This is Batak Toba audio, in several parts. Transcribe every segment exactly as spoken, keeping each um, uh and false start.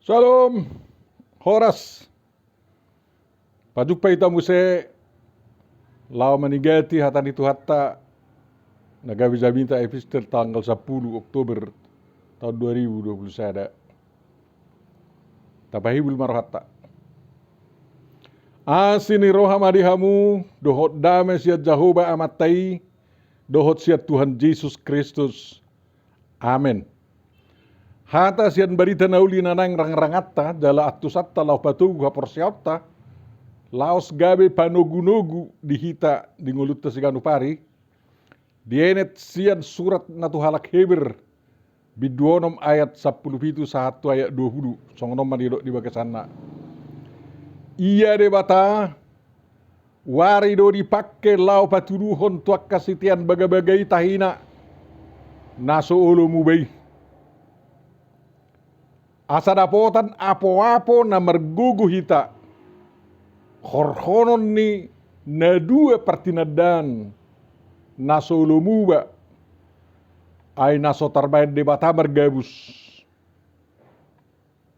Shalom. Horas. Pajumpa hita muse laho maningati hata ni Tuhanta na gabe jamita epistel tanggal sampulu Oktober taon dua ribu dua pulu sada. Tapahibul ma rohanta. Asi ni roha ma di hamu dohot dame sian Jahowa Amanta i dohot sian Tuhan Jesus Kristus. Amen. Hata sian barita na uli na naeng rangranganta jala antusanta laho patogu haporseaonta laos gabe panogunogu di hita di ngolunta siganup ari, dienet sian surat na tu halak Heber, bindu onom ayat sampulu pitu sahat tu ayat dua pulu, songon on ma didok di bagasanna. Ia Debata, wari do dipangke laho patuduhon tu angka sitean bagabaga i tahina na so olo muba i. Asa dapotan apoapo na margogo hita, horhonon ni na dua partinandaan na so olo muba, ai na so tarbaen Debata margabus.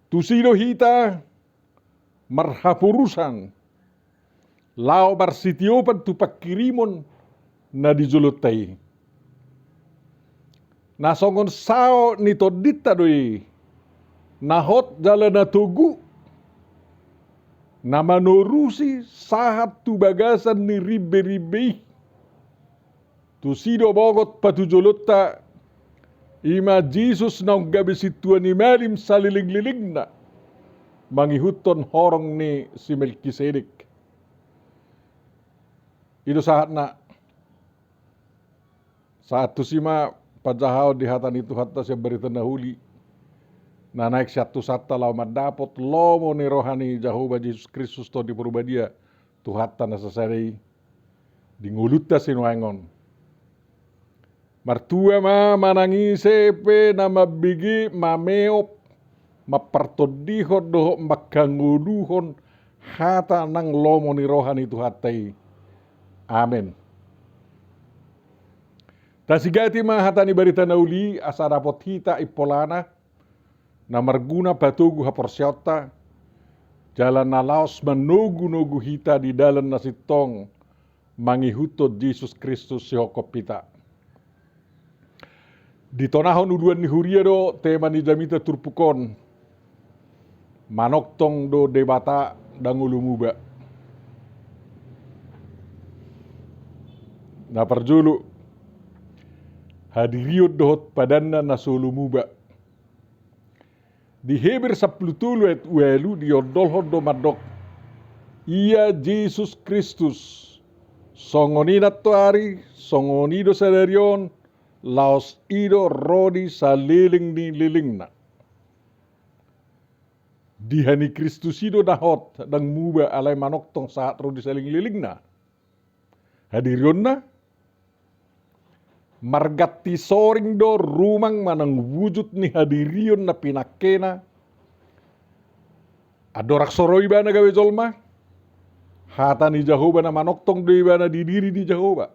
Tusi do hita marhaporusan, laho marsitiopan tu pangkirimon na di jolonta i. Na songon sao ni tondinta do i, na hot jala na togu, na manorusi sahat tu bagasan ni rimberimbe i. Tusi do bongot patujolonta, i ma Jesus naung gabe sintua ni malim salelenglelengna, mangihuthon horong ni si Melkisedek. I do sahatna. Sahat tusi ma panjahaon di hata ni Tuhanta sian barita na uli na naeng siantusanta laho mandapot lomo ni roha ni Jahowa Jesus Kristus Tondi Porbadia, Tuhanta na sasada i, di ngolunta sinuaeng on. Martua ma manang ise pe na mambege, mameop, mampartondihon dohot manghangoluhon hata nang lomo ni roha ni Tuhanta i. Amen. Tasigati ma hata ni barita na uli asa dapot hita impolana na marguna patogu haporseaonta, jala na laos manogunogu hita di dalan na sintong mangihuthon Jesus Kristus sihophop hita. Ditonahon uluan ni huria do tema ni jamita turpuk on, manongtong do Debata ndang olo muba. Na parjolo, hadirion dohot padanna na so olo muba. Di Heber sampulu tolu ayat ualu diondolhon do mandok, ia Jesus Kristus, songon i nantoari, songon i do sadari on, laos i do ro di saleleng ni lelengna. Di hami Kristus i do na hot ndang muba alai manongtong sahat ro di saleleng lelengna. Hadirionna, marganti soring do rumang manang wujud ni hadirion na pinangkena. Andorang so ro ibana gabe jolma, hata ni Jahowa na manongtong do ibana di diri ni Jahowa.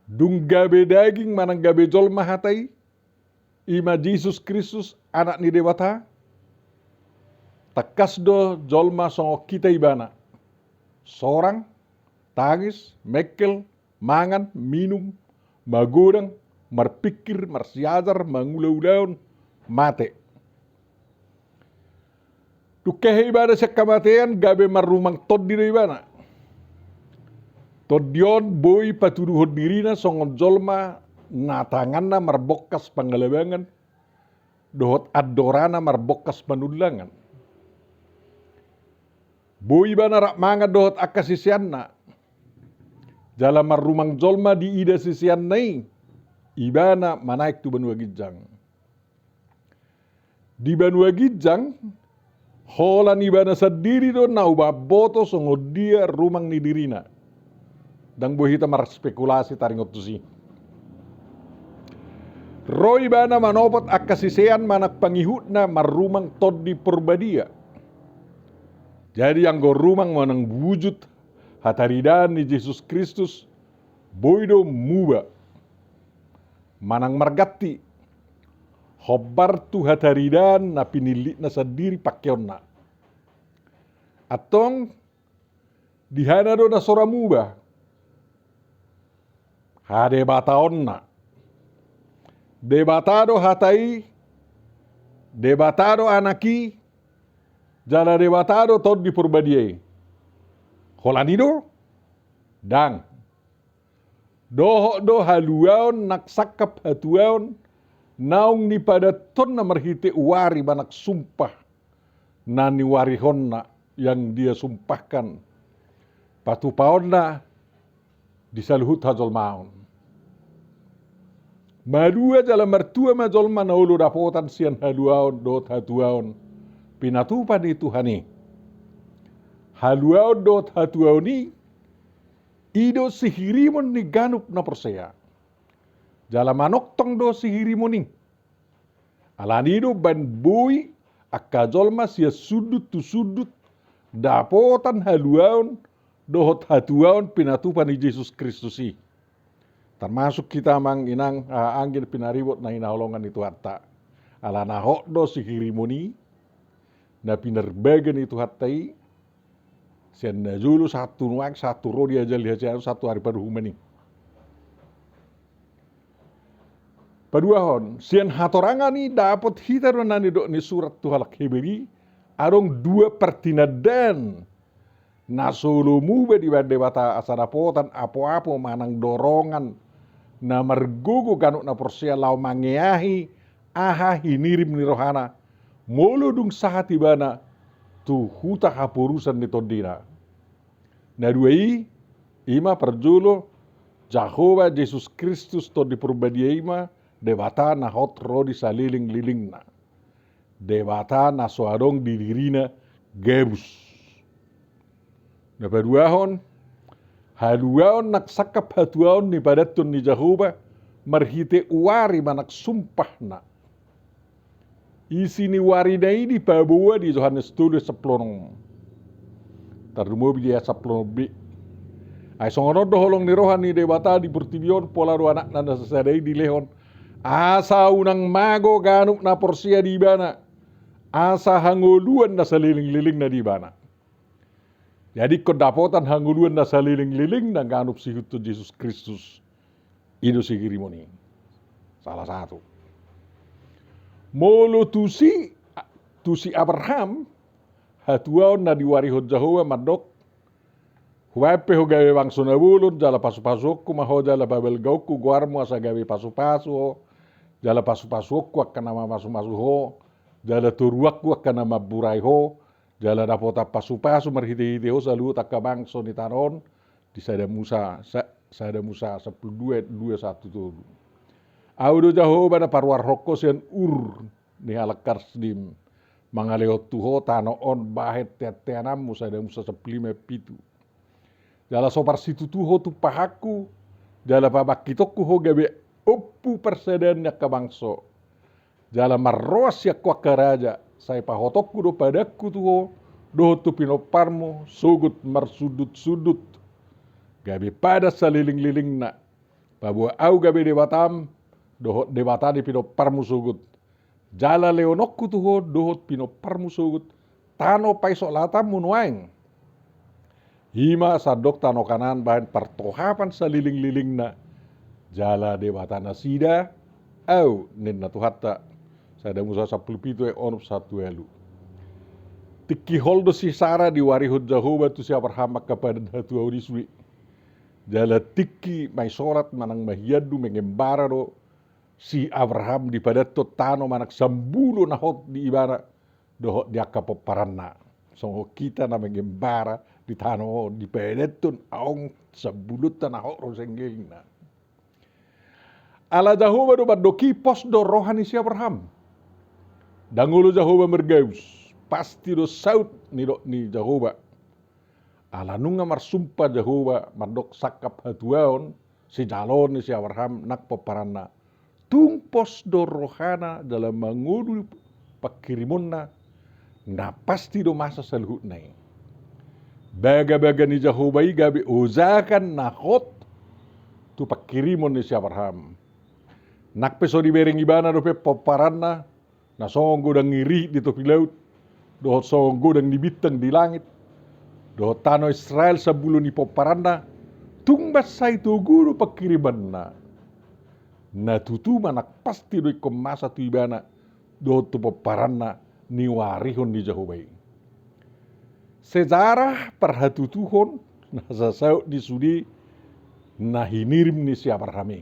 Dung gabe daging manang gabe jolma hata i, i ma Jesus Kristus, Anak ni Debata, tangkas do jolma songon hita ibana. Sorang, tangis, mengkel, mangan, minum, magodang, marpingkir, marsiajar, mangulaulaon, mate. Dung hehe ibana sian hamatean gabe marrumang tondi do ibana. Tondi on boi patuduhon dirina songon jolma na tanganna marbongkas pangalabangan dohot andorana marbongkas panullangan. Boi ibana rap mangan dohot angka siseanna. Jala marrumang jolma diida siseanna i, ibana manaek tu banua ginjang. Di banua ginjang, holan ibana sandiri do na umboto songon dia rumang ni dirina. Ndang boi hita marspekulasi taringot tusi. Ro ibana manopot angka sisean manang pangihutna marrumang Tondi Porbadia. Jadi anggo rumang manang wujud hataridaan ni Jesus Kristus boi do muba manang marganti. Hombar tu hataridaan na pinillitna sandiri pakeonna. Antong, di hana do na so ra muba. Hadebataonna. Debata do hata i, Debata do anak i, jala Debata do Tondi Porbadia i. Holan i do? Ndang. Dohot do haluaon nang sangkap hatuaon naung nipadathonna marhite uari manang sumpah na niuarihonna, yang dia sumpahkan, patupaonna di saluhut hajolmaon. Malua jala martua ma jolma na olo dapotan sian haluaon dohot hatuaon pinatupa ni Tuhan i. Haluaon dohot hatuaon i, i do sihirimon ni ganup na porsea. Jala manongtong do sihirimon i. Alani do baen boi angka jolma sian sundut tu sundut dapotan haluaon dohot hatuaon pinatupa ni Jesus Kristus i. Termasuk hita amang inang, ah, anggi pinaribot na hinaholongan ni Tuhanta. Ala na hot do sihirimon i, na pinarbaga ni Tuhanta i, sian na jolo sahat tu nuaeng, sahat tu ro di ajal ni hasiangan, sahat tu ari paruhuman i. Paduahon, sian hatorangan i dapot hita do na nidok ni surat tu halak Heber i, adong dua partinandaan na so olo muba dibaen Debata asa dapotan apoapo manang dorongan na margogo ganup na porsea laho mangeahi aha hinirim ni rohana, molo dung sahat ibana tu huta haporusan ni tondina. Na dua i, i ma parjolo, Jahowa Jesus Kristus Tondi Porbadia i ma Debata na hot ro di salelenglelengna. Debata na so adong di dirina gabus. Na paduahon, haluaon nang sangkap hatuaon nipadathon ni Jahowa marhite uari manang sumpahna. Isi ni uarina i dipaboa di Johannes tolu sampulu onom. Tarlumobi di ayat sampulu onom b. Ai songon on do holong ni roha ni Debata di portibi on, pola do Anakna na sasada i dilehon, asa unang mago ganup na porsea di Ibana, asa hangoluan na salelenglelengna di Ibana. Jadi ingkon dapotan hangoluan na salelenglelengna ganup siihuthon Jesus Kristus. I do sihirimon i. Salah satu. Molo tusi, tusi Abraham, hatuaon na diuarihon Jahowa mandok, hubaen pe ho gabe bangso na bolon, jala pasupasuonku ma ho, jala pabalgaonku goarmu asa gabe pasupasu ho, jala pasupasuonku angka na mamasumasu ho, jala toruanku angka na mamburai ho, jala dapotan pasupasu marhitehite ho saluhut angka bangso ni tano on, di Sada Musa, sa-, Sada Musa sampulu dua, dua sahat tu tolu. Ahu do Jahowa na paruarhon ho sian Ur ni halak Kasdim, mangalehon tu ho tano on bahen teanteananmu, Sada Musa sampulu lima pitu. Jala so parsitutu ho tumpahanku, jala pabangkitonku ho gabe ompu parsadaan ni angka bangso. Jala marroas sian ho angka raja, sai pahotonku do padanku tu ho, dohot tu pinomparmu, sogot marsundutsundut. Gabe padan salelenglelengna. Paboa ahu gabe Debatam, dohot Debata ni pinomparmu sogot. Jala lehononku tu ho, dohot pinomparmu sogot, tano paisolatanmu nuaeng. I ma sandok tano Kanaan bahen partohapan salelenglelengna, jala Debata nasida ahu, ninna Tuhanta. Sada Musa sampulu pitu ayat onom sahat tu ualu. Tingki hol do si Sara diuarihon Jahowa tu si Abraham angka padan hatuaon i sude. Jala tingki maisolat manang maiandu mengembara do si Abraham dipadanhon tano manang sambulo na hot di ibana dohot di angka pomparanna. Songon hita na mengembara di tano on dipadanhon aong sambulonta na hot ro sian lelengna. Ala Jahowa do mandok i, pos do roha ni si Abraham. Ndang olo Jahowa margabus, pasti do saut nidok ni Jahowa. Ala nunga marsumpa Jahowa mandok sangkap hatuaon, sijaloon ni si Abraham nang pomparanna. Tung pos do rohana dalam mangolu pangkirimonna, na pasti do masa saluhutna i. Bagabaga ni Jahowa i gabe ojakan na hot tu pangkirimon ni si Abraham. Nang pe so dibereng ibana dope pomparanna, na songon godang ni rihit di topi laut, dohot songon godang ni bintang di langit, dohot tano Israel sambulo ni pomparanna, tung mansai togu do pangkirimanna. Na tutu ma nang pasti do ingkon masa tu ibana, dohot tu pomparanna niuarihon ni Jahowa i. Sejarah parhatutuhon na sasaut ni sude na hinirim ni si Abraham i.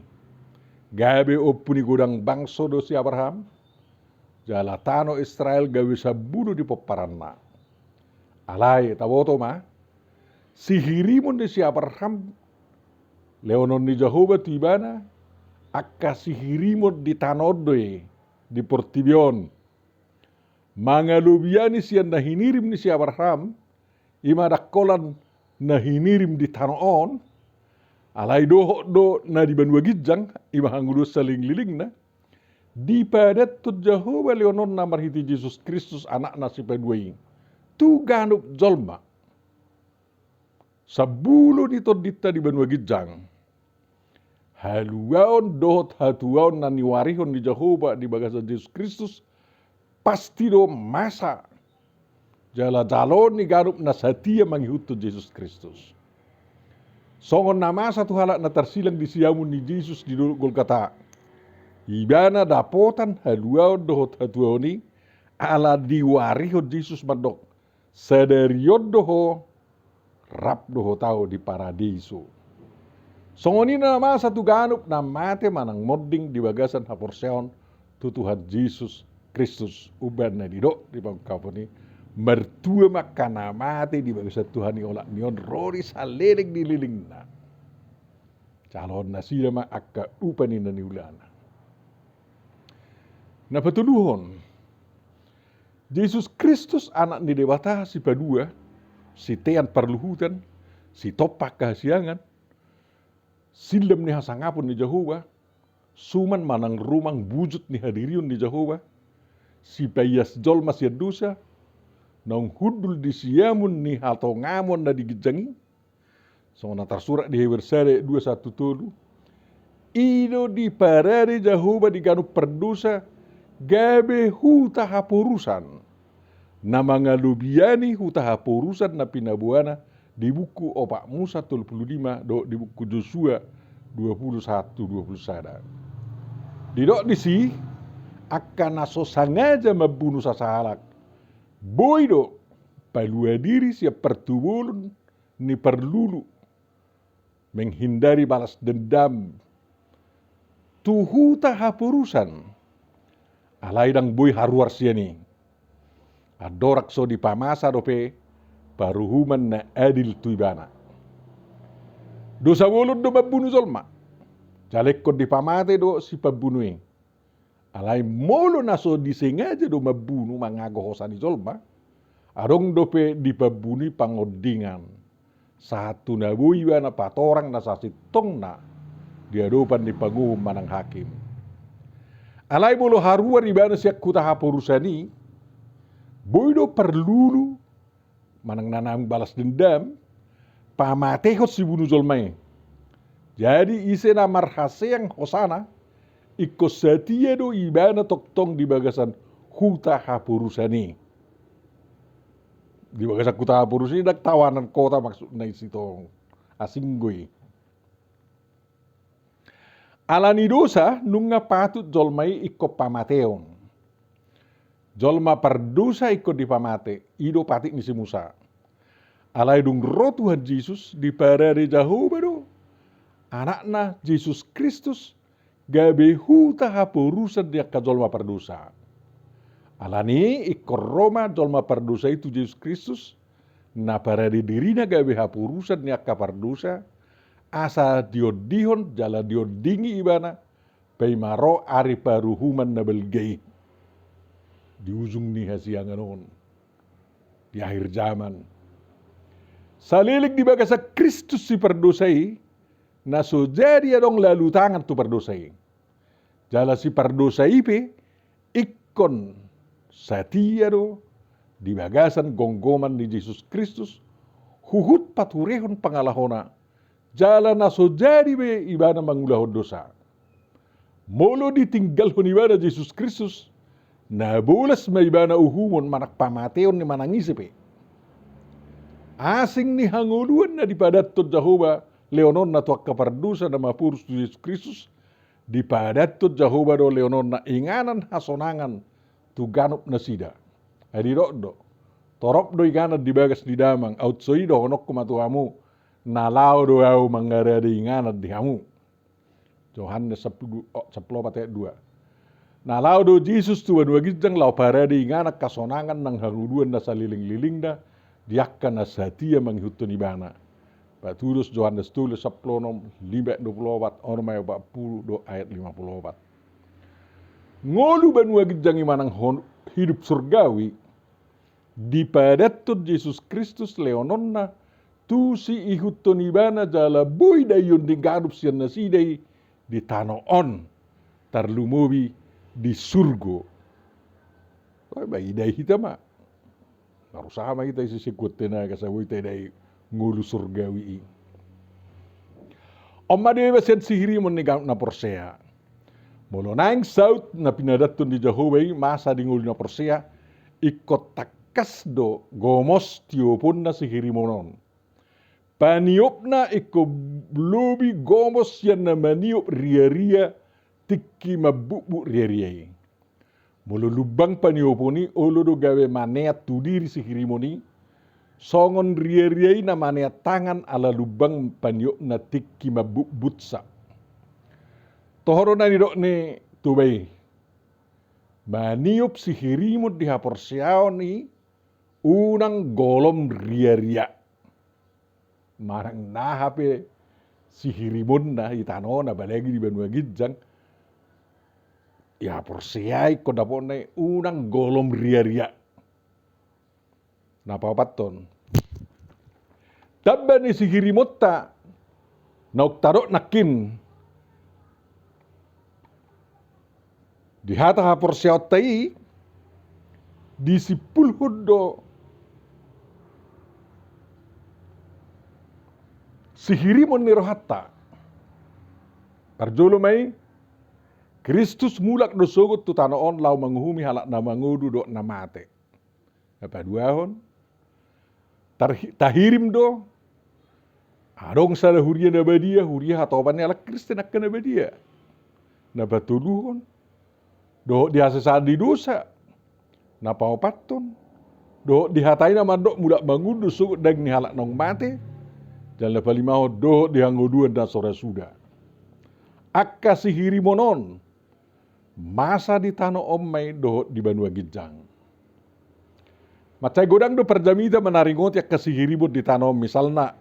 Gabe ompu ni godang bangso do si Abraham, jala tano Israel gabe sambulo ni pomparanna. Alai taboto ma, sihirimon ni si Abraham lehonon ni Jahowa tu ibana, angka sihirimon di tano on do i, di portibi on. Mangalobiani sian na hinirim ni si Abraham, i ma dangkolan na hinirim di tano on, alai dohot do na di banua ginjang, i ma hangoluan salelenglelengna, dipadathon Jahowa leononna marhite Jesus Kristus, Anakna sipaduai, tu ganup jolma. Sambulo ni tondinta di banua ginjang. Haluaon dohot hatuaon na niuarihon ni Jahowa di bagasan Jesus Kristus, pasti do masa jala jaloon ni ganup na satia mangihuthon Jesus Kristus. Songon na masa tu halak na tarsilang di siamun ni Jesus di Dolok Golgata. Ibana dapotan haluaon dohot hatuaon i, ala diuarihon Jesus mandok, sadari on do ho, rap do ho tau di paradiso. Songon i na masa tu ganup na mate manang monding di bagasan haporseaon tu Tuhan Jesus Kristus. Umbahen na didok di pangungkapon i, martua ma angka na mate di bagasan Tuhan i olat ni on ro di saleleng ni lelengna. Jaloon nasida ma angka upa ni na niulana. Na patoluhon, Jesus Kristus, Anak ni Debata sipadua, sitean parluhutan, sitompa angka hasiangan, sindam ni hasangapon ni Jahowa, suman manang rumang bujut ni hadirion ni Jahowa, sipaias jolma sian dosa, naung hundul di siamun ni hatongamon na di ginjang i, songon na tarsurat di Heber sada ayat dua sahat tu tolu. I do diparade Jahowa di ganup pardosa gabe huta haporusan, na mangalobiani huta haporusan na pinaboana di buku Opat Musa tolu pulu lima dohot di buku Josua dua pulu sahat tu dua pulu sada. Didok disi, angka na so sangaja mambunu sasahalak, boi do palua diri sian partubolon ni parlulu, menghindari balas dendam, tu huta haporusan, alai ndang boi haruar sian i. Andorang so dipamasa dope paruhuman na adil tu ibana. Dosa bolon do mambunu jolma, jala ingkon dipamate do sipambunu i. Alai molo na so disengaja do mambunu mangago hosa ni jolma, adong dope dipambunu i pangondingan, sahat tu na boi ibana patorang na sasintongna di adopan ni panguhum manang hakim. Alai molo haruar ibana sian huta haporusan i, boi do parlulu manang na naung balas dendam, pamatehon sibunu jolma i. Jadi ise na marhaseang hosana, ingkon satia do ibana tongtong di bagasan huta haporusan i. Di bagasan huta haporusan i ndang tawanan kota maksudna i, sitong asing do i. Ala ni dosa nunga patut jolma i ingkon pamateon. Jolma pardosa ingkon dipamate, i do patik ni si Musa. Alai dung ro Tuhan Jesus, diparade Jahowa do Anakna Jesus Kristus gabe huta haporusan ni angka jolma pardosa. Ala ni i ingkon ro ma jolma pardosa i tu Jesus Kristus, na parade dirina gabe haporusan ni angka pardosa, asa diondihon jala diondingi ibana, paima ro ari paruhuman na balga i. Di ujung ni hasiangan on, di akhir zaman, saleleng di bagasan Kristus sipardosa i, na so jadi adong lalu tangan tu pardosa i. Jala sipardosa i pe ingkon satia do di bagasan gomgoman ni Jesus Kristus, huhut paturehon pangalahona, jala na so jadi be ibana mangulahon dosa. Molo ditinggalhon ibana Jesus Kristus, na bolas ma ibana uhumon manang pamateon ni manang ise pe. Asing ni hangoluan na dipadathon Jahowa leononna tu angka pardosa na maporus tu Jesus Kristus, dipadathon Jahowa do leononna inganan hasonangan tu ganup nasida. Ai didok do, torop do inganan di bagas ni damang, aut so i dohononku ma tu hamu, na laho do ahu mangarade inganan di hamu. Johannes sampulu, o, sampulu opat ayat dua. Na laho do Jesus tu banua ginjang laho parade inganan hasonangan nang hangoluan na salelenglelengna di angka na satia mangihuthon ibana. Patudos Johannes tolu sampulu onom, lima ayat dua pulu opat, onom ayat opat pulu dohot ayat lima pulu opat. Ngolu banua ginjang i manang hon-, hidup surgawi, dipadathon Jesus Kristus leononna tu siihuthon ibana jala boi daion ni ganup sian nasida i di tano on, tarlumobi di surgo. Oi, ba idai hita ma. Marusaha ma hita isi sekuat tenaga asa boi taidai ngolu surgawi i. On ma deba sian sihirimon ni ganup na porsea. Molo naeng saut na pinadathon ni Jahowa i masa di ngolu na porsea, ingkon tangkas do gomos tioponna sihirimon on. Paniopna ingkon lobi gomos sian na maniop riaria tingki mambutbut riaria i. Molo lumbang paniopon i olo do gabe maneat tu diri sihirimon i, songon riaria i na maneat tangan ala lumbang paniopna tingki mambutbutsa. Toho do na nidok ni Toba i. Maniop sihirimon di haporseaon i unang golom riaria. Manang na hape sihirimonna i tano on apalagi di banua ginjang. Ia porsea ingkon dapotna i unang golom riaria. Na paopathon. Tamba ni sihirimonta naung tadok nangkin. Di hata haporseaonta i, disimpulhon do sihirimon ni rohanta. Parjolo ma i, Kristus mulak do sogot tu tano on laho manguhumi halak na mangolu dohot na mate. Na paduahon, tarhi-, tahirim do, adong sada huria na badia, huria hatopan ni halak Kristen angka na badia. Na patoluhon, dohot di hasesaan ni dosa. Na paopathon, dohot di hata i na mandok mulak mangolu do sogot daging ni halak naung mate. Jala na palimahon, dohot di hangoluan na so ra suda. Angka sihirimon on, masa di tano on ma i dohot di banua ginjang. Mansai godang do parjamita manaringoti angka sihirimon di tano on, misalna,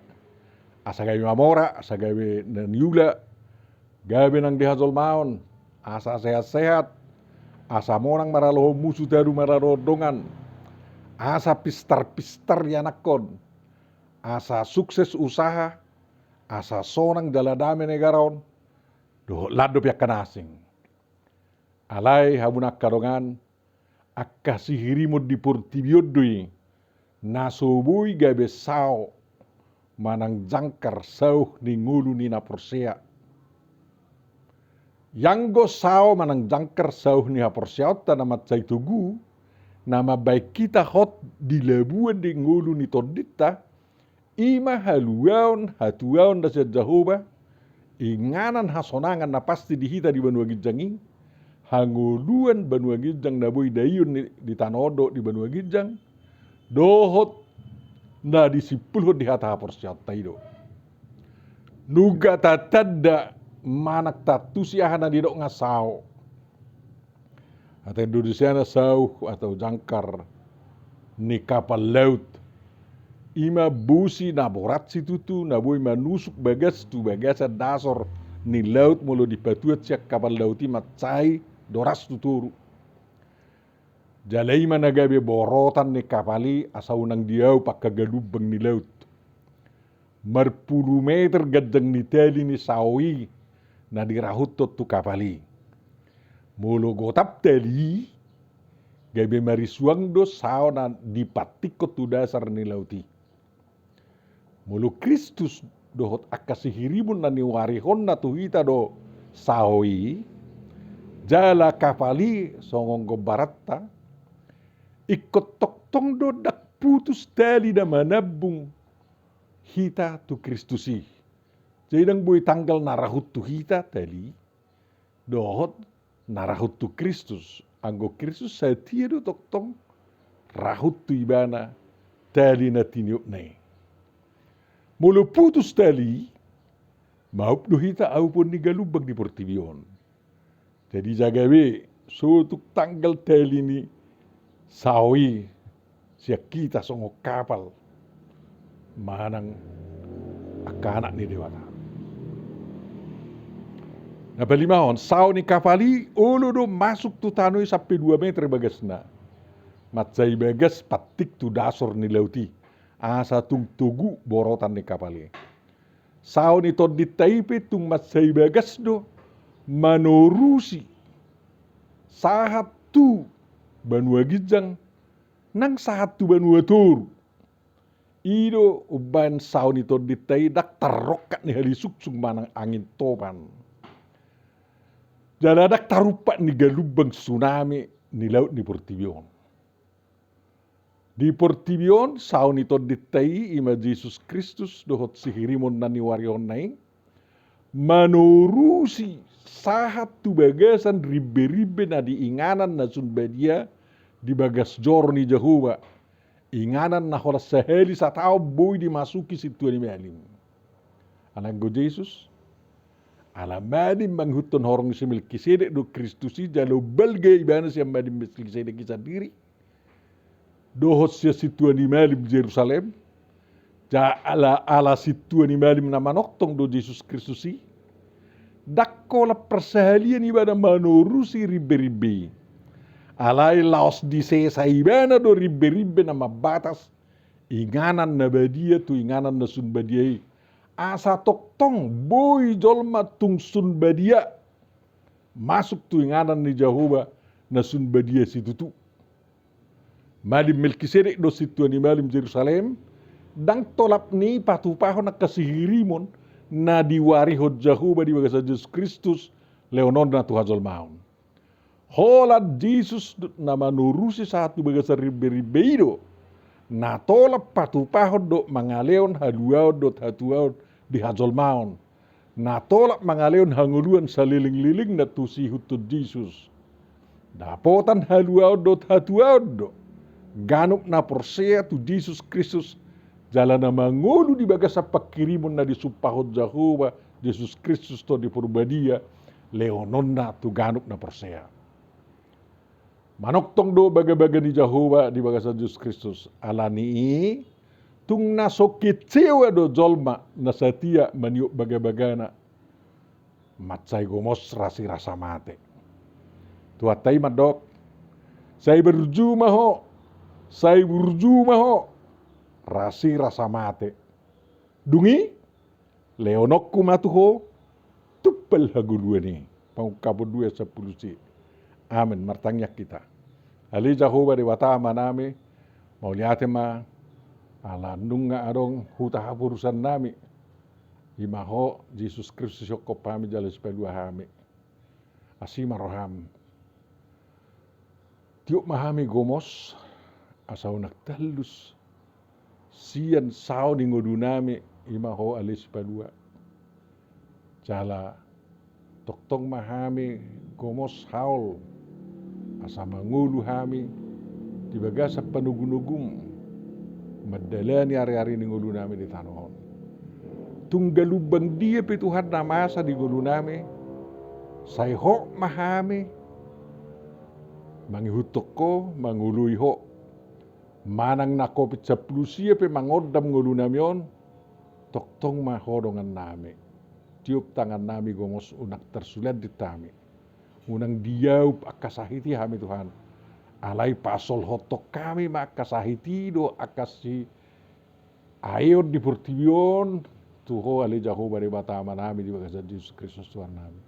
asa gabe mamora, asa gabe na niula, gabe nang di hajolmaon, asa sehat-sehat, asa monang maralohon musu, tadu maralohon dongan, asa pistar-pistar ianakhon, asa sukses usaha, asa sonang jala dame negara on, dohot lan dope angka na asing. Alai hamu na angka dongan, angka sihirimon di portibi on do i, na so boi gabe sao manang jangkar sauh ni ngolu ni na porsea. Ianggo sao manang jangkar sauh ni haporseaonta na mansai togu, na mambahen hita hot di labuan ni ngolu ni tondinta, i ma haluaon, hatuaon na sian Jahowa, inganan hasonangan na pasti di hita di banua ginjang i, hangoluan banua ginjang na boi daion ni, di tano on dohot di banua ginjang, dohot na disimpulhon di hata haporseaonta i do. Nunga tatanda manang taantusi aha na nidok na sao. Hata Indonesiana sauh atau jangkar ni kapal laut. I ma bosi na borat situtu, na boi manusuk bagas tu bagasan dasor ni laut, molo dipatuat sian kapal laut i mansai doras tu toru. Jala i ma na gabe borotan ni kapal i asa unang diaup angka galumbang ni laut. Marpulu meter ganjang ni tali ni sao i na dirahuthon tu kapal i. Molo gotap tali i, gabe marisuang do sao na dipantikhon tu dasar ni laut i. Molo Kristus dohot angka sihirimon na niuarihonna tu hita do sao i, Jala kapal i songon gombaranta, ingkon tongtong do ndang putus tali na manambung hita tu Kristus i. Jadi ndang boi tanggal na rahut tu hita tali i, dohot na rahut tu Kristus. Anggo Kristus satia do tongtong rahut tu ibana tali na tiniopna i. Molo putus tali i, maup do hita aupon ni galumbang di portibi on. Jadi jaga be, so tung tanggal tali ni sao i sian hita songon kapal manang angka anak ni Debata. Na palimahon, sao ni kapal i olo do masuk tu tano i sampe dua meter bagasna. Mansai bagas pantik tu dasor ni laut i, asa tung togu borotan ni kapal i. Sao ni tondinta i pe tung mansai bagas do manorusi sahat tu banua ginjang nang sahat tu banua toru. I do umbahen sao ni tondinta i ndang tarrongkat ni hali sungsung manang angin topan. Jala ndang tarumpak ni galumbang tsunami ni laut ni portibi on. Di portibi on, sao ni tondinta i, i ma Jesus Kristus dohot sihirimon na niwarihonna i, manorusi sahat tu bagasan rimberimbe na di inganan na sun badia di bagas joro ni Jahowa, inganan na holan sahali sataon boi dimasuki sintua ni malim. Alai anggo Jesus, ala malim mangihuthon horong ni si Melkisedek do Kristus i, jala umbalga ibana sian malim Melkisedek i sandiri dohot sian sintua ni malim Jerusalem. Jala ala sintua ni malim na manongtong do Jesus Kristus i, ndang holan parsahalian ibana manorusi rimberimbe i. Alai laos disesa ibana do rimberimbe na mambatas inganan na badia tu inganan na sun badia i, asa tongtong boi jolma tung sun badia masuk tu inganan ni Jahowa na sun badia situtu. Malim Melkisedek do sintua ni malim Jerusalem, ndang tolap ni i patupahon angka sihirimon na diwarihon Jahowa di bagasan Jesus Kristus lehononna tu hajolmaon. Holan Jesus do na manorusi sahat tu bagasan rimberimbe i do na tolap patupahon dohot mangalehon haluaon dohot hatuaon di hajolmaon, na tolap mangalehon hangoluan salelenglelengna tu siihuthon Jesus. Dapotan haluaon dohot hatuaon do ganup na porsea tu Jesus Kristus, jala na mangolu di bagasan panghirimon na disumpahon Jahowa Jesus Kristus Tondi Porbadia lehononna tu ganup na porsea. Manongtong do bagabaga ni Jahowa di bagasan Jesus Kristus. Ala ni i, tung na so kecewa do jolma na satia maniop bagabagana, mansai gomos rasirasa mate. Tuhanta i mandok, sai burju ma ho, sai burju ma ho, rasirasa mate. Dung i, lehononku ma tu ho tumpal hangoluan i. Pangungkapon dua sampulu sia. Amen. Martangiang hita. Ale Jahowa Debata Amanami, mauliate ma ala nunga adong huta haporusannami. I ma ho Jesus Kristus, ihophop hami jala sipalua hami. Asi ma roham. Tiop ma hami gomos asa unang tallus sian sao ni ngolunami, i ma ho ale sipalua. Jala tongtong ma hami gomos haol asa mangolu hami di bagasan panogunogum mandalani ariari ni ngolunami di tano on. Tung galumbang dia pe Tuhan na masa di ngolunami, sai hot ma hami mangihuthon ho, mangoloi ho. Manang na covid sampulu sia pe mangondam ngolunami on, tongtong ma ho dongannami. Tiop tangannami gomos unang tarsulandit hami. Unang diaop angka sahit i hami Tuhan. Alai pasolhothon hami ma angka sahit i dohot angka si aeon di portibi on tu ho ale Jahowa Debata Amanami di bagasan Jesus Kristus Tuhannami.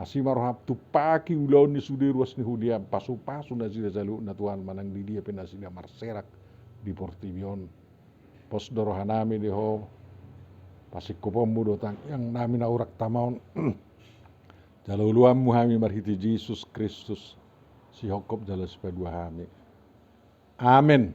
Asi ma roham, tumpaki ulaon ni sude ruas ni huliam, pasupasu nasida saluhutna Tuhan, manang di dia pe nasida marserak di portibi on. Pos do rohanami di ho, pasingkoponmu do tangiangnami na hurang tama on. Jala uluanmu hami marhite Jesus Kristus, sihophop jala sipaduahami. Amen.